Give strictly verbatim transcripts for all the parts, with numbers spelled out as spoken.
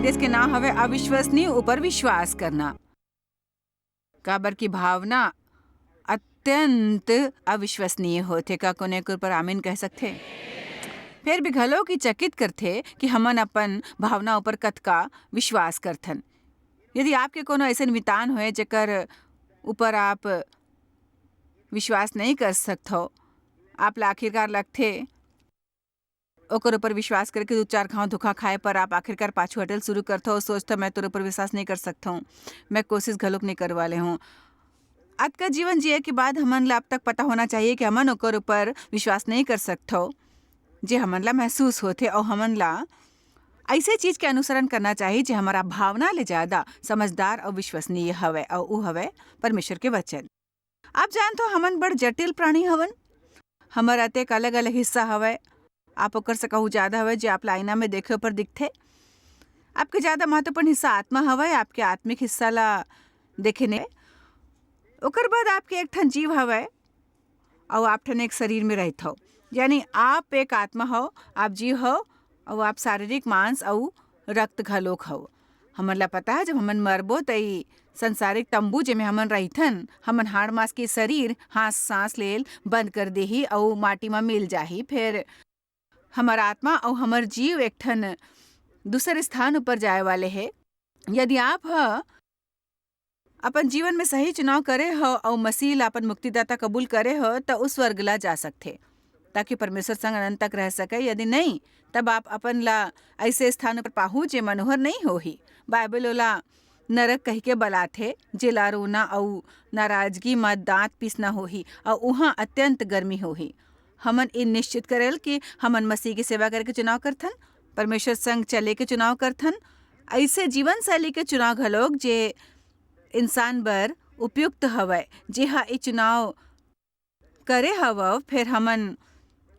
इसके नाम हवे अविश्वसनीय ऊपर विश्वास करना, काबर की भावना अत्यंत अविश्वसनीय होथे। का कोनो एकर ऊपर आमीन कह सकथे? फेर भी घलो की चकित करथे कि हमन अपन भावना ऊपर कतका विश्वास करथन। यदि आपके कोनो अइसन मितान होए, जेकर ऊपर आप विश्वास नहीं कर सकथो, आप ला आखिरकार लगथे, ओकर ऊपर विश्वास करके दू चार घांव धोखा खाए पर आप आखिरकार पाछू हटेल शुरू करथो, सोचथो, "मैं तोर ऊपर विश्वास नहीं कर सकथो, मैं कोशिश घलोक नहीं करे वाले हूँ।" अतका जीवन जिए के बाद हमन ला अब तक पता होना चाहिए कि हमन ओकर ऊपर विश्वास नहीं कर सकथो, जे हमन ला महसूस होथे, अउ हमन ला ऐसे चीज के अनुसरण करना चाहिए, जे हमारा भावना ले ज्यादा समझदार अउ विश्वसनीय हवय, अउ उ हवय परमेश्वर के वचन। आप जानथो, हमन बड़ जटिल प्राणी हवन। हमर अतेक अलग-अलग हिस्सा हवय। आप ओकर से कहूँ ज्यादा हवय, जे आप ला आईना में देखे ऊपर दिखथे। आपके ज्यादा महत्वपूर्ण हिस्सा आत्मा हवय, आपके आत्मिक हिस्सा ला देखे ने। ओकर बाद आपके एक ठन जीव हवय, अउ आप ठन एक शरीर में रहिथव। यानी आप एक आत्मा हव, आप जीव हव, अउ आप शारीरिक मांस अउ रक्त घलोक हव। हमन ला पता है, जब हमन मरबो, त ई संसारिक तंबू, जेमे हमन रहिथन, हमन हाड़ मांस के शरीर, हाथ सांस लेल बंद कर देही अउ माटी म मिल जाही। फेर हमर आत्मा अउ हमर जीव एक ठन दूसर स्थान ऊपर जाए वाले हे। यदि आप ह अपन जीवन में सही चुनाव करे हो अउ मसीह ला अपन मुक्तिदाता कबूल करे हो, त उस स्वर्ग ला जा सकथे, ताकि परमेश्वर संग अनंत तक रह सके। यदि नहीं, तब आप अपन ला ऐसे स्थान पर पाहू, जे मनोहर नहीं होही। बाइबल ओला नरक कहिके बलाथे, जेला रोना अउ नाराजगी म दांत पीसना होही, अउ उहां अत्यंत गर्मी होही। हमन इन निश्चित करेल कि हमन मसीह के सेवा करे के चुनाव करथन, परमेश्वर संग चले के चुनाव करथन, ऐसे जीवन शैली के चुनाव घलोक, जे इंसान बर उपयुक्त हवय। जे हा ए चुनाव करे हवव, फेर हमन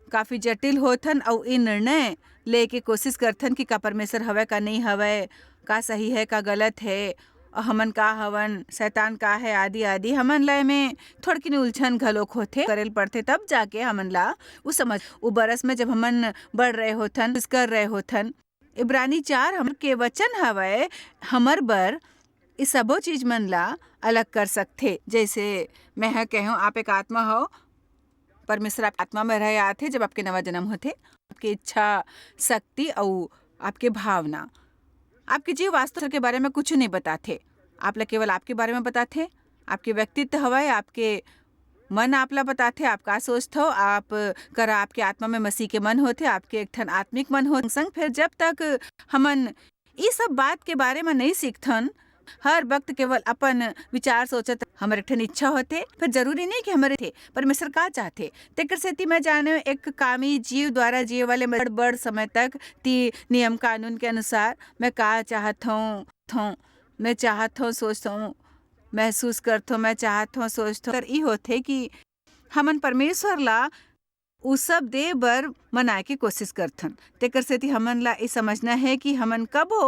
काफी जटिल होथन अउ ए निर्णय ले के कोशिश करथन कि का परमेश्वर हवय, का नहीं हवय, का सही है, का गलत है, अउ हमन का हवन, शैतान का है, आदि आदि। हमन ला एमे थोड़किन उलझन घलोक होथे, करेल पड़थे, तब जाके हमन ला उ समझ, उ बरस में जब हमन बढ़ रहे होथन, कुछ कर रहे होथन। इब्रानी चार हमर के वचन हवय, हमर बर ए सबो चीज मन ला अलग कर सकथे। जैसे मैं ह कहूँ, आप एक आत्मा हो, परमेश्वर आप आत्मा में रहे आथे, जब आपके नवा जन्म होथे। आपके इच्छा शक्ति अउ आपके भावना, आपके जीव वास्तव के बारे में कुछ नहीं बताथे। आप ला केवल आपके बारे में बताथे, आपके व्यक्तित्व हवय, आपके मन आप ला बताथे, आप का सोचथव, आप करा आपके आत्मा में मसीह के मन होथे, आपके एक ठन आत्मिक मन होथे। संग फिर जब तक हमन ई सब बात के बारे में नहीं सीखथन, हर वक्त केवल अपन विचार सोचत, हमर एक ठन इच्छा होथे, फिर जरूरी नहीं कि हमर थे, परमेश्वर का चाहथे। तेकर सेती मैं जाने एक कामी जीव द्वारा जिए वाले बड़, बड़ समय तक ती नियम कानून के अनुसार मैं का चाहत हूँ, थों, मैं चाहत हूँ, सोचत हूँ, महसूस करत हूँ, मैं चाहत हूँ, सोचत हूँ। कर ई होथे कि हमन परमेश्वर ला उ सब दे बर मनाए के कोशिश करथन। तेकर सेती हमन ला ए समझना है कि हमन कभो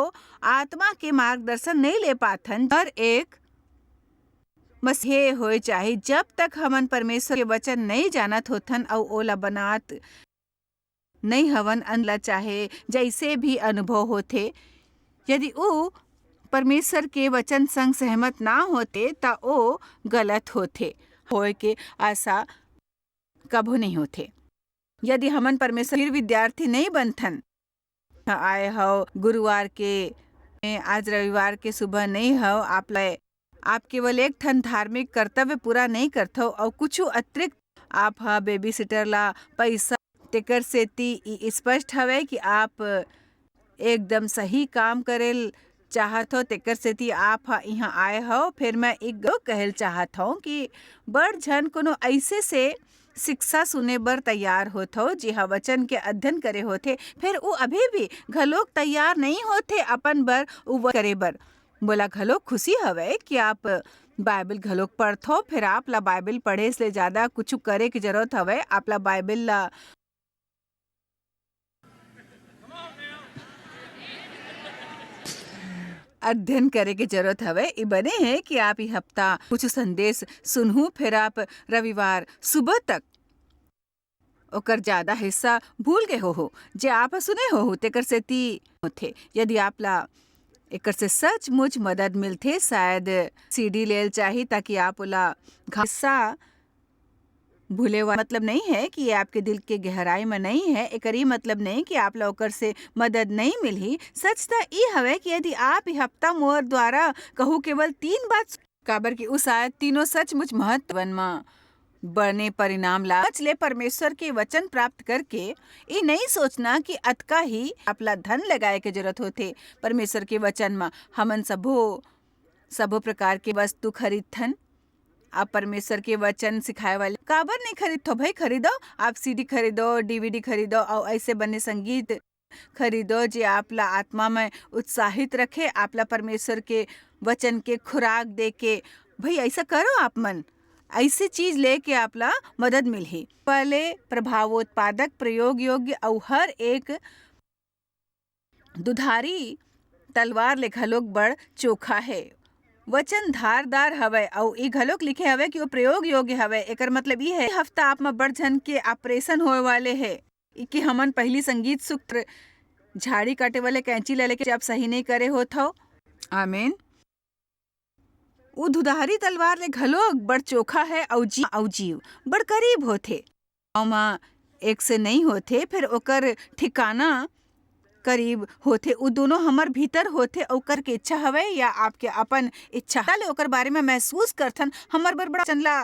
आत्मा के मार्गदर्शन नहीं ले पाथन। हर एक मसीहे होए चाहे, जब तक हमन परमेश्वर के वचन नहीं जानत होथन अउ ओला बनात नहीं हवन, अनला चाहे जैसे भी अनुभव होथे, यदि उ परमेश्वर के वचन संग सहमत ना होथे, त ओ गलत होथे। होए के आशा कभू नहीं होथे। यदि हमन परमेश्वर विद्यार्थी नहीं बनथन, आए हव गुरुवार के, आज रविवार के सुबह नहीं हव, आप ला, आप केवल एक ठन धार्मिक कर्तव्य पूरा नहीं करथव अउ कुछु अतिरिक्त आप ह बेबी सिटर ला पैसा, तेकर सेती ई स्पष्ट हवय कि आप एकदम सही काम करेल चाहत हो, तेकर सेती आप ह इहाँ आए हो। फिर मैं एक गो कहल चाहत हूँ कि बड़ झन कोनो ऐसे से शिक्षा सुने बर तैयार होत हो, जेहा वचन के अध्ययन करे होथे, फिर उ अभी भी घलोक तैयार नहीं होथे अपन बर उ व-, करे बर। मोला घलोक खुशी हवय कि आप बाइबल घलोक पढ़थो, फिर आप ला बाइबल पढ़े से ज्यादा कुछ करे के जरूरत हवय। आप ला बाइबल ला अध्ययन करे के जरूरत हवय। ई बने हे कि आप ई हफ्ता कुछ संदेश सुनहू, फिर आप रविवार सुबह तक ओकर ज्यादा हिस्सा भूल गए होहू, जे आप सुने होहू, तेकर सेती होथे। यदि आप ला एकर से सचमुच मदद मिलथे। शायद सीढ़ी लेल चाही, ताकि आप ओला घासा भूले वा-, मतलब नहीं है कि ये आपके दिल के गहराई में नहीं है। एकर ये मतलब नहीं कि आप ला ओकर से मदद नहीं मिलही। सच त ई हवे कि यदि आप ये हफ्ता मोर द्वारा कहू केवल तीन बात, काबर कि उ शायद तीनों सचमुच महत्व जीवन म बने परिणाम ला। सच ले परमेश्वर के वचन प्राप्त करके ई नहीं सोचना कि अतका ही आपला धन लगाए के जरूरत होथे परमेश्वर के वचन म। हमन सबो, सबो प्रकार के वस्तु खरीदथन। आप परमेश्वर के वचन सिखाए वाले काबर नहीं खरीदथो भाई? खरीदो, आप सीडी खरीदो, डीवीडी खरीदो, और ऐसे बने संगीत खरीदो जे आप ला आत्मा में उत्साहित रखे, आप ला परमेश्वर के वचन के खुराक दे के। भाई, ऐसा करो आप मन, ऐसे चीज लेके आप ला मदद मिलही। पहले प्रभावोत्पादक, प्रयोग योग्य और हर एक दुधारी तलवार ले घलोक बड़ चोखा है। वचन धारदार हवय, अउ ई घलोक लिखे हवय कि वो प्रयोग योग्य हवय। एकर मतलब ई है, हफ्ता आप म बड़ झन के ऑपरेशन होए वाले है, कि हमन पहली संगीत सूत्र, झाड़ी काटे वाले कैंची ला लेके जब सही नहीं करे होत हव। आमीन। उ दुधारी तलवार ले घलोक बड़ चोखा है, अउ जी-, अउ जीव बड़ करीब होथे। पाँव म एक से नहीं होथे, फिर ओकर ठिकाना करीब होथे। उ दोनों हमर भीतर होथे, ओकर के इच्छा हवय या आपके अपन इच्छा ले ओकर बारे में महसूस करथन। हमर बर बड़ा चंदला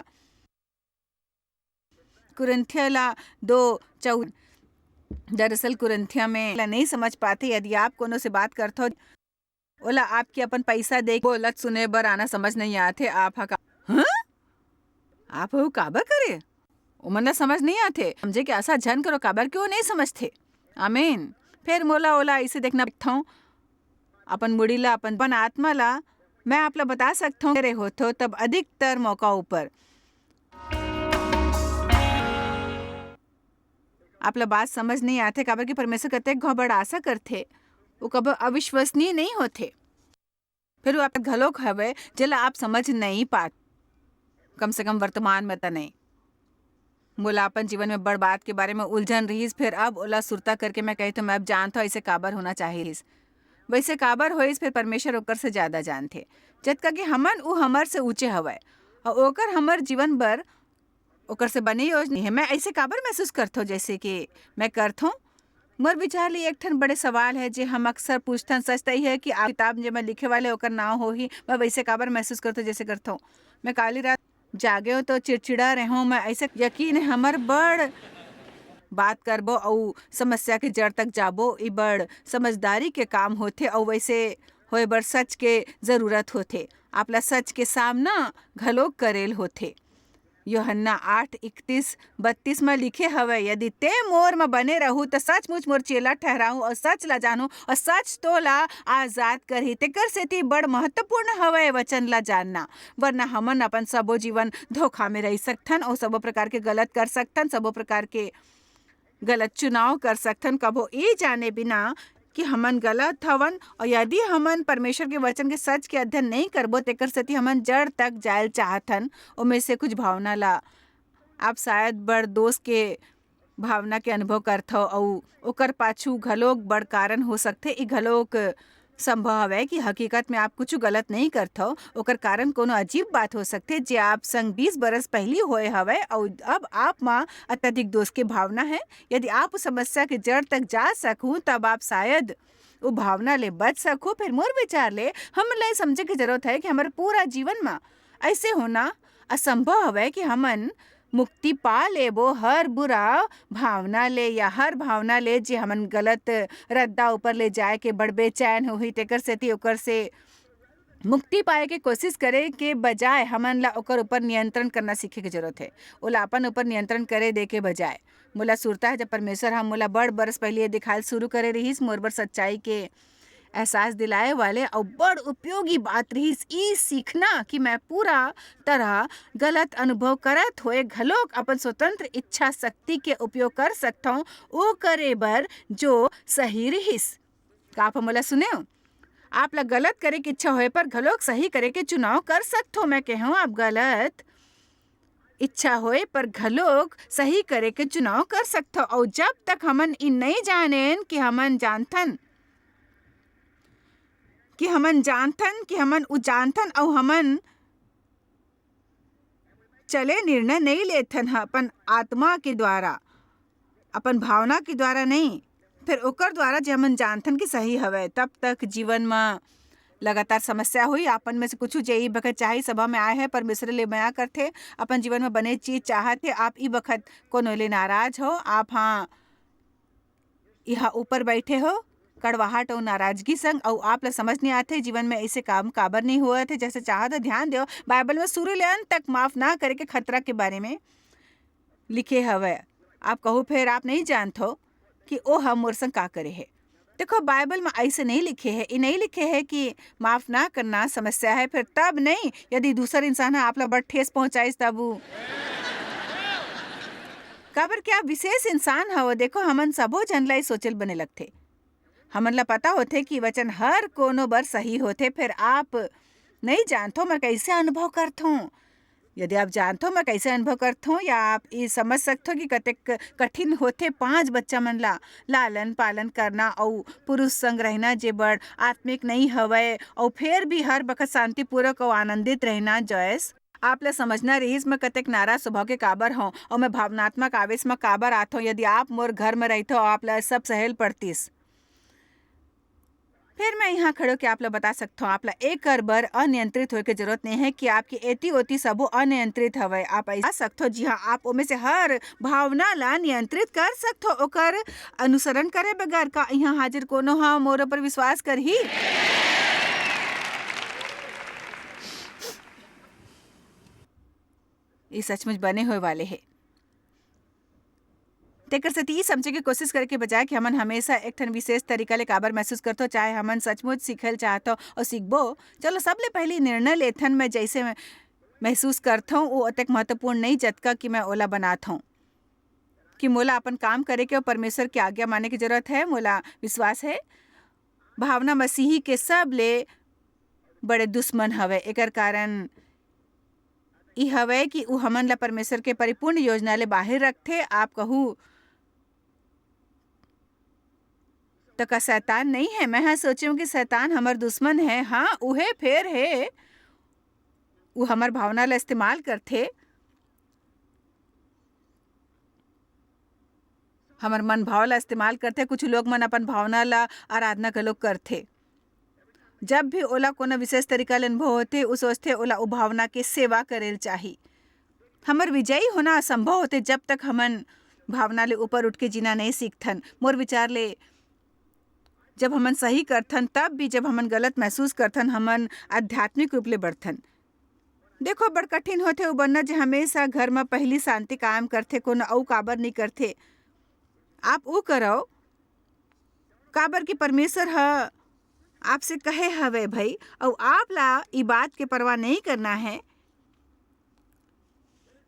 कुरिन्थिया ला दो चौ-, दरअसल कुरिन्थिया में ला नहीं समझ पाते। यदि आप कोनो से बात करथो, ओला आपके अपन पैसा दे बोलत सुने बर आना समझ नहीं आथे। आप ह का, हाँ? आप हू काबर करे? ओमन ला समझ नहीं आथे। समझे के आशा झन करो, काबर कि वो नहीं समझथे। आमीन। फिर मोला ओला ऐसे देखना बैठथौं, अपन मुड़ी ला, अपन, अपन आत्मा ला, मैं आप ला बता सकथौं, करे होथो तब अधिकतर मौका ऊपर आप ला बात समझ नहीं आथे, काबर कि परमेश्वर कतेक घौ बड़ आशा करथे, वो कब अविश्वसनीय नहीं होथे। फिर वो आप घलोक हवे, जेला आप समझ नहीं पात, कम से कम वर्तमान में त नहीं। मोला अपन जीवन में बड़ बात के बारे में उलझन रहिस, फिर अब ओला सुरता करके मैं कही तो मैं अब जानत हौं, ऐसे काबर होना चाहिए। वैसे काबर होइस, फिर परमेश्वर ओकर से ज्यादा जानथे। जतका कि हमन, उ हमर से ऊंचे हवय, और ओकर हमर जीवन बर ओकर से बने योजना हे। मैं ऐसे काबर महसूस करथौं, जैसे कि मैं करथौं? मोर विचार ले एक ठन बड़े सवाल है, जे हम अक्सर पूछथन। सच तई है कि आप किताब जेमा लिखे वाले ओकर नाव होही। मैं वैसे काबर महसूस करथौं, जैसे करथौं? मैं काली रात जागे हौं तो चिड़चिड़ा रहे हौं। मैं ऐसे यकीन है, हमर बड़ बात करबो अउ समस्या के जड़ तक जाबो, ई बड़ समझदारी के काम होथे। अउ वैसे होए बर सच के जरूरत होथे। आपला सच के सामना घलोक करेल होथे। यूहन्ना आठ इकतीस बत्तीस म लिखे हवय, "यदि ते मोर म बने रहू, त सचमुच मोर चेला ठहराहूं अउ सच ला जानू, अउ सच तोला आजाद करही।" तेकर सेती बड़ महत्वपूर्ण हवय वचन ला जानना, वरना हमन अपन सबो जीवन धोखा में रह सकथन अउ सबो प्रकार के गलत कर सकथन, सबो प्रकार के गलत चुनाव कर सकथन, कभो ए जाने बिना कि हमन गलत हवन। और यदि हमन परमेश्वर के वचन के सच के अध्ययन नहीं करबो, तेकर सेती हमन जड़ तक जायल चाहथन, ओमे से कुछ भावना ला। आप शायद बड़ दोष के भावना के अनुभव करथव, अउ ओकर पाछू घलोक बड़ कारण हो सकथे। ई घलोक संभव हवय कि हकीकत में आप कुछु गलत नहीं करथव, ओकर कारण कोनो अजीब बात हो सकथे, जे आप संग बीस बरस पहिली होए हवय, अउ अब आप म अत्यधिक दोष के भावना है। यदि आप उस समस्या के जड़ तक जा सकहू, तब आप शायद वो भावना ले बच सकहू। फिर मोर विचार ले, हमन ला ये समझे के जरूरत है कि हमर पूरा जीवन म ऐसे होना असंभव हवय कि हमन मुक्ति पा लेबो हर बुरा भावना ले या हर भावना ले, जे हमन गलत रद्दा ऊपर ले जाए के बड़ बेचैन होही, तेकर सेती ओकर से मुक्ति पाए के कोशिश करे के बजाय हमन ला ओकर ऊपर नियंत्रण करना सीखे के जरूरत है। ओला अपन ऊपर नियंत्रण करे दे के बजाय, मोला सुरता है, जब परमेश्वर ह मोला बड़ बरस पहिली ये दिखायल शुरू करे रिहिस, मोर बर सच्चाई के एहसास दिलाए वाले अउ बड़ उपयोगी बात रिहिस ई सीखना कि मैं पूरा तरह गलत अनुभव करत होए घलोक अपन स्वतंत्र इच्छा शक्ति के उपयोग कर सकथौं, ओ करे बर जो सही रिहिस। का आप मोला सुनेव? आप ला गलत करे के इच्छा होए पर घलोक सही करे के चुनाव कर सकथो। मैं कहूँ, आप गलत इच्छा होए पर घलोक सही करे के चुनाव कर सकथो। अउ जब तक हमन इ नइ जानेन कि हमन जानथन कि हमन जानथन, कि हमन उ जानथन, अउ हमन चले निर्णय नइ लेथन ह अपन आत्मा के द्वारा, अपन भावना के द्वारा नहीं, फिर ओकर द्वारा जे हमन जानथन कि सही हवय, तब तक जीवन म लगातार समस्या होई। आपन में से कुछ जे ई बखत चाहे सभा में आए हैं, परमेश्वर ले मया करथे, अपन जीवन में बने चीज चाहत हे, आप ई बखत कोनो ले नाराज हो, आप हाँ इहा ऊपर बैठे हो कड़वाहट अउ नाराजगी संग, अउ आप ला समझ नहीं आथे जीवन में ऐसे काम काबर नहीं होवत हे जैसे चाहत हो। ध्यान देव, बाइबल में शुरू ले अंत तक माफ ना करे के खतरा के बारे में लिखे हवय। आप कहू फेर आप नहीं जानत हो कि ओ ह मोर संग का करे हे। देखो, बाइबल में ऐसे नहीं लिखे हे, ये नहीं लिखे हे कि माफ ना करना समस्या है, फिर तब नहीं यदि दूसर इंसान ह आप ला बड़ ठेस पहुंचाइस तब उ काबर क्या विशेष इंसान हव? देखो, हमन सबो झन ला ई सोचल बने लगथे। हमन ला पता होथे कि वचन हर कोनो बर सही होथे, फेर आप नई जानथो मैं कइसे अनुभव करथों। यदि आप जानथो मैं कइसे अनुभव करथों या आप ई समझ सकथो कि कतेक कठिन होथे पांच बच्चा मन ला लालन पालन करना अउ पुरुष संग रहना जे बड़ आत्मिक नई हवय अउ फेर भी हर बखत शांतिपूर्वक अउ आनंदित रहना। जॉयस, आप ला समझना रहिस, मैं कतेक नाराज स्वभाव के काबर हौं अउ मैं भावनात्मक आवेश म काबर आथौं। यदि आप मोर घर म रहिथव, आप ला सब सहेल पड़तिस। फेर मैं इहाँ खड़े होके आप ला बता सकथौं, आप ला एकर बर अनियंत्रित होए के जरूरत नइ हे कि आपके एती ओती सबो अनियंत्रित हवय। आप अइसे सकथव, जी हाँ, आप ओमे से हर भावना ला नियंत्रित कर सकथव, ओकर अनुसरण करे बगैर। का इहाँ हाजिर कोनो ह मोर ऊपर विश्वास करही? ये सचमुच बने होए वाले हे। तेकर सेती ई समझे के कोशिश करे के बजाय कि हमन हमेशा एक ठन विशेष तरीका ले काबर महसूस करथो, चाहे हमन सचमुच सीखे ल चाहथो अउ सीखबो। चलो, सबले पहिली निर्णय लेथन, मैं जइसे महसूस करथौं, वो ओतेक महत्वपूर्ण नइ, जतका कि मैं ओला बनाथौं, कि मोला अपन काम करे के अउ परमेश्वर के आज्ञा माने के जरूरत हे। मोला विश्वास हे, भावना मसीही के सबले बड़े दुश्मन हवय। एकर कारण ई हवय कि उ हमन ला परमेश्वर के परिपूर्ण योजना ले बाहिर रखथे। आप कहू, "त का शैतान नइ हे?" मैं ह सोचेंव कि शैतान हमर दुश्मन हे। हाँ, उहे फेर हे। उ हमर भावना ला इस्तेमाल करथे, हमर मन भाव ला इस्तेमाल करथे। कुछ लोग मन अपन भावना ला आराधना घलोक करथे। जब भी ओला कोनो विशेष तरीका ले अनुभव होथे, उ सोचथे ओला ओ भावना के सेवा करे ल चाही। हमर विजयी होना असंभव होथे, जब तक हमन भावना ले ऊपर उठ के जीना नइ सीखथन। मोर विचार ले, जब हमन सही करथन, तब भी जब हमन गलत महसूस करथन, हमन आध्यात्मिक रूप ले बढ़थन। देखो, बड़ कठिन होथे ओ बनना, जे हमेशा घर म पहिली शांति कायम करथे, कोनो अउ काबर नइ करथे। आप उ करव, काबर कि परमेश्वर ह आपसे कहे हवय, भई, अउ आप ला ई बात के परवाह नइ करना हे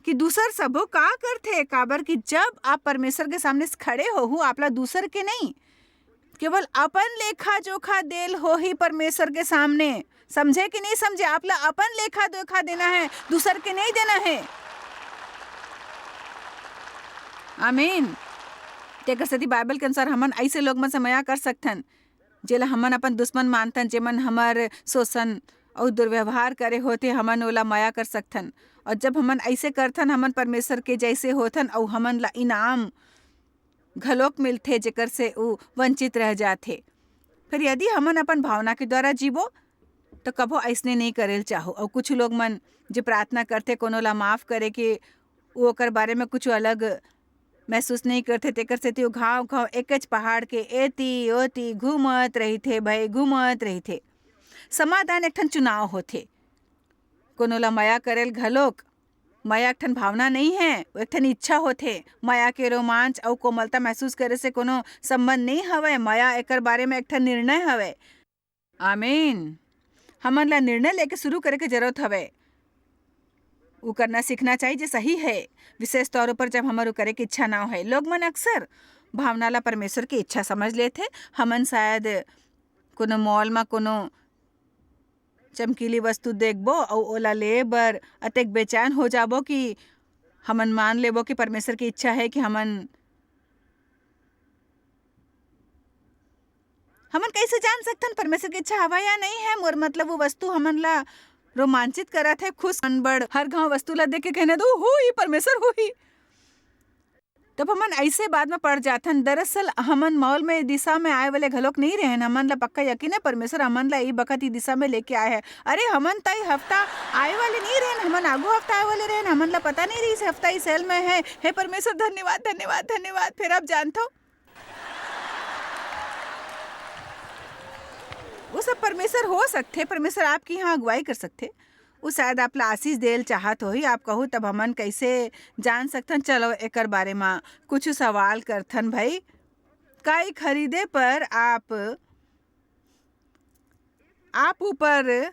कि दूसर सबो का करथे, काबर कि जब आप परमेश्वर के सामने खड़े होहू, आप ला दूसर के नइ, केवल अपन लेखा जोखा देल होही परमेश्वर के सामने। समझे कि नइ समझे? आप ला अपन लेखा जोखा देना हे, दूसर के नइ देना हे। आमीन। तेकर सेती बाइबल के अनुसार हमन अइसे लोग मन से मया कर सकथन, जेला हमन अपन दुश्मन मानथन, जेमन हमर शोषण अउ दुर्व्यवहार करे होथे, हमन ओला मया कर सकथन। अउ जब हमन अइसे करथन, हमन परमेश्वर के जइसे होथन अउ हमन ला इनाम घलोक मिलथे, जेकर से उ वंचित रह जाथे। फिर यदि हमन अपन भावना के द्वारा जीबो, त कभो अइसने नइ करे ल चाहो। अउ कुछ लोग मन जे प्रार्थना करथे कोनो ला माफ करे के, उ ओकर बारे में कुछ अलग महसूस नइ करथे, तेकर सेती उ घांव-घांव एकेच पहाड़ के एती-ओती घूमत रहिथे, भई घूमत रहिथे। समाधान एक ठन चुनाव होथे। कोनो ला मया करे ल घलोक, मया एक ठन भावना नइ हे, वो एक ठन इच्छा होथे। मया के रोमांच अउ कोमलता महसूस करे से कोनो संबंध नइ हवय। मया एकर बारे में एक ठन निर्णय हवय। आमीन। हमन ला निर्णय लेके शुरू करे के जरूरत हवय। उ करना सीखना चाहिए जे सही हे, विशेष तौर पर जब हमर उ करे के इच्छा ना होय। लोग मन अक्सर भावना ला परमेश्वर के इच्छा समझ लेथे। हमन शायद कोनो मॉल म कोनो चमकीली वस्तु देखबो अउ ओला ले बर अतेक बेचैन हो जाबो कि हमन मान लेबो कि परमेश्वर के इच्छा हे कि हमन हमन कैसे जान सकथन परमेश्वर के इच्छा हवय या नहीं है? मोर मतलब, वो वस्तु हमन ला रोमांचित करत है, खुश मन बड़ हर घाव वस्तु ला देख के कहने दो, "हो, ये परमेश्वर हो ही।" तब हमन ऐसे बात में पड़ जाथन। दरअसल हमन मॉल में दिशा में आए वाले घलोक नहीं रहन। हमन ला पक्का यकीन है, परमेश्वर हमन ला ई बखत ई दिशा में लेके आए है। अरे, हमन त ई हफ्ता आए वाले नहीं रहन, हमन आगू हफ्ता आए वाले रहन। हमन ला पता नहीं रही इस हफ्ता इस सेल में है। हे परमेश्वर, धन्यवाद, धन्यवाद, धन्यवाद। फिर आप जानथो, वो सब परमेश्वर हो सकथे, परमेश्वर आपके यहाँ अगुवाई कर सकथे। वो शायद आप ला आशीष देल चाहत होही। आप कहू, "तब हमन कैसे जान सकथन?" चलो, एकर बारे में कुछ सवाल करथन भाई। का ई खरीदे पर आप, आप ऊपर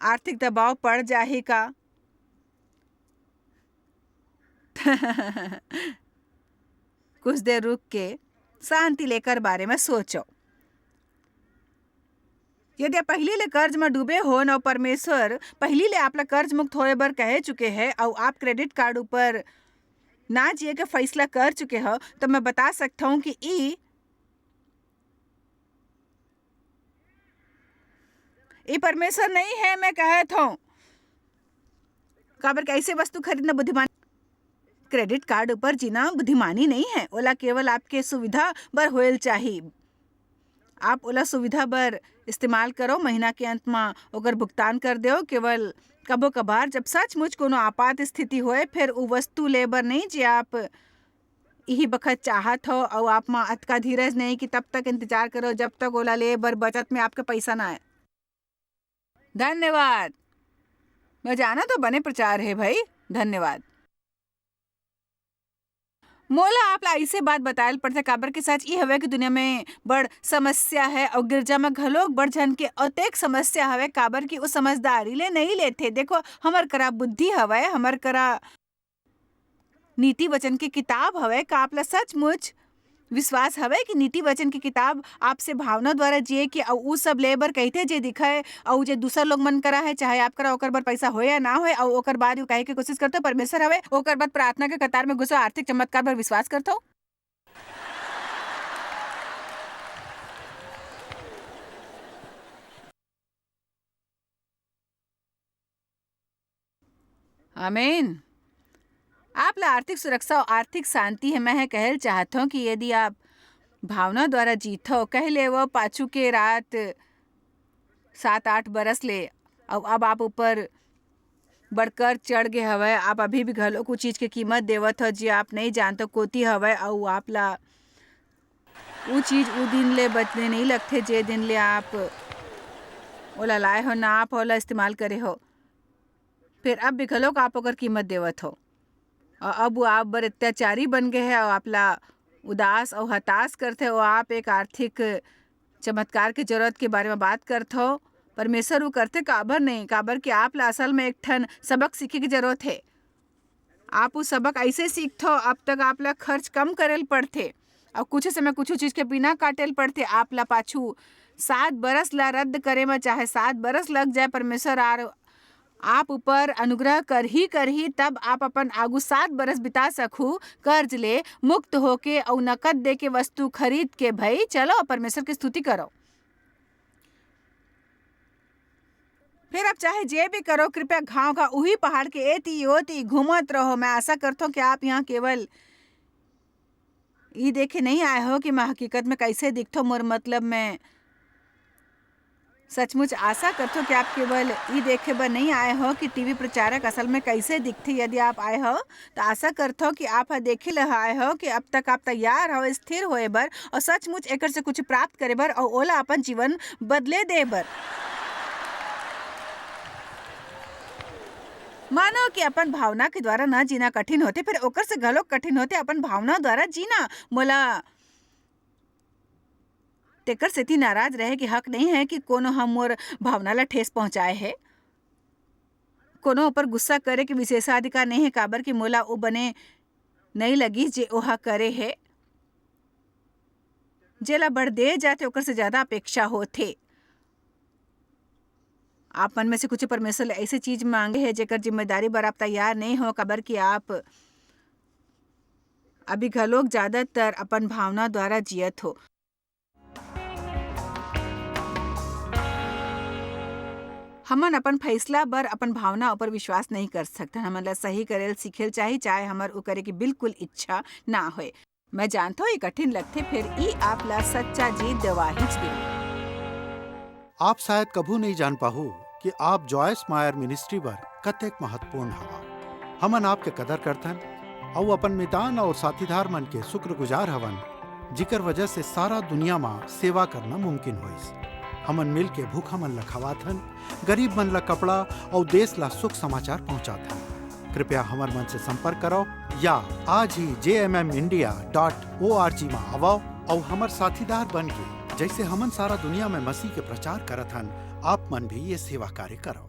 आर्थिक दबाव पड़ जाही का? कुछ देर रुक के शांति लेकर बारे में सोचो। यदि आप पहिली ले कर्ज म डूबे होन अउ परमेश्वर पहिली ले आप ला कर्ज मुक्त होए बर कहे चुके हे अउ आप क्रेडिट कार्ड ऊपर ना जिए के फैसला कर चुके हो, तो मैं बता सकता हूँ कि ई, ई परमेश्वर नहीं है, मैं कहत हूँ। काबर के ऐसे वस्तु खरीदना बुद्धिमान, क्रेडिट कार्ड ऊपर जीना बुद्धिमानी नहीं है। ओला केवल आपके सुविधा बर होएल चाही। आप ओला सुविधा बर इस्तेमाल करो, महीना के अंत म ओकर भुगतान कर देओ। केवल कभो कभार, जब सचमुच कोनो आपात स्थिति होए, फिर उ वस्तु ले बर नहीं, जे आप इही बखत चाहत हो, अउ आप म अतका धीरज नहीं कि तब तक इंतजार करो, जब तक ओला ले बर बचत में आपके पैसा ना आए। धन्यवाद। मैं जाना तो बने प्रचार है भाई। धन्यवाद। मोला आप ला अइसे बात बतायल पड़थे, काबर के सच ई हवय कि दुनिया में बड़ समस्या है, अउ गिरजा में घलोक बड़ झन के अतेक समस्या हवय, काबर कि वो समझदारी ले नहीं लेथे। देखो, हमर करा बुद्धि हवय, हमर करा नीति वचन के किताब हवय। का आप ला सचमुच विश्वास हवय कि नीति वचन के किताब आपसे भावना द्वारा जिए के अउ उ सब ले बर कहिथे, जे दिखय अउ जे दूसर लोग मन करा है, चाहे आप करा ओकर बर पैसा होय या ना होय, अउ ओकर बाद यू कहे के कोशिश करथो, "परमेश्वर हवय," ओकर बाद प्रार्थना के कतार में घुसो, आर्थिक चमत्कार बर विश्वास करथो? आमीन। आप ला आर्थिक सुरक्षा अउ आर्थिक शांति हे। मैं ह कहल चाहत हौं कि यदि आप भावना द्वारा जीथव, कह लेवव पाछू के रात सात आठ बरस ले, अउ अब आप ऊपर बड़ कर्ज चढ़ गे हवय, आप अभी भी घलो कुछ चीज के कीमत देवत हव, जे आप नइ जानत कोती हवय, अउ आप ला उ चीज उ दिन ले बचने नइ लगथे, जे दिन ले आप ओला लाए हो, ना आप ओला इस्तेमाल करे हो। फेर अब भी घलोक आप ओकर कीमत देवत हो। अउ अब वो आप बर अत्याचारी बन गे हे, अउ आप ला उदास अउ हताश करथे, अउ आप एक आर्थिक चमत्कार के जरूरत के बारे म बात करथव। परमेश्वर वो करथे, काबर नहीं? काबर कि आप ला असल में एक ठन सबक सीखे के जरूरत हे। आप वो सबक अइसे सीखथव, अब तक आप ला खर्च कम करे ल पड़थे, अउ कुछ समय कुछ चीज के बिना काटे ल पड़थे। आप ला पाछू सात बरस ला रद्द करे म चाहे सात बरस लग जाए, परमेश्वर आर आप ऊपर अनुग्रह करही करही, तब आप अपन आगू सात बरस बिता सकहू, कर्ज ले मुक्त होके अउ नकद दे के वस्तु खरीद के। भई, चलो, परमेश्वर के स्तुति करो। फिर आप चाहे जे भी करो, कृपया घाव घाव उही पहाड़ के एती ओती घूमत रहो। मैं आशा करथों कि आप यहाँ केवल ई देखे नहीं आए हो कि मैं हकीकत में कैसे दिखथों। मोर मतलब, मैं सचमुच आशा करथों कि आप केवल ई देखे बर नहीं आए हो कि टीवी प्रचारक असल में कैसे दिखथे। यदि आप आए हो, तो आशा करथों कि आप ह देखे ल आए हो कि अब तक आप तैयार हो स्थिर होए बर अउ सचमुच एकर से कुछ प्राप्त करे बर अउ ओला अपन जीवन बदले दे बर। मानो कि अपन भावना के द्वारा न जीना कठिन होथे, फिर ओकर से घलोक कठिन होथे अपन भावना द्वारा जीना। मोला तेकर सेती नाराज रहे के हक नहीं है कि कोनो ह मोर भावना ला ठेस पहुंचाए हे। कोनो ऊपर गुस्सा करे के विशेषाधिकार नहीं है, काबर कि मोला ओ बने नहीं लगिस जे ओहा करे हे। जेला बढ़ दे जाथे, ओकर से ज्यादा अपेक्षा होथे। आप मन में से कुछ परमेश्वर ले ऐसे चीज मांगे हे, जेकर जिम्मेदारी बर आप तैयार नहीं हो, काबर कि आप अभी घलोक ज्यादातर अपन भावना द्वारा जियत हो। हमन अपन फैसला बर अपन भावना ऊपर विश्वास नहीं कर सकथन। हमन ला सही करेल सीखेल चाही, चाहे हमर उ करे के बिल्कुल इच्छा ना होए। मैं जानथों, ये कठिन लगथे, फेर ई आप ला सच्चा जी देवाहिच दे। आप शायद कभू नहीं जान पाहू कि आप जॉयस मायर मिनिस्ट्री बर कतेक महत्वपूर्ण हवा। हमन आपके कदर करथन अउ अपन मितान और साथीदार मन के शुक्रगुजार हवन, जिकर वजह से सारा दुनिया मा सेवा करना मुमकिन होइस। हमन मिल के भूखा मन ला खवाथन, गरीब मन ला कपड़ा और देश ला सुख समाचार पहुंचाथन। कृपया हमर मन से संपर्क करो या आज ही जे M M India dot O R G मा आवो और हमर साथीदार बन के, जैसे हमन सारा दुनिया में मसीह के प्रचार करत हन, आप मन भी ये सेवा कार्य करो।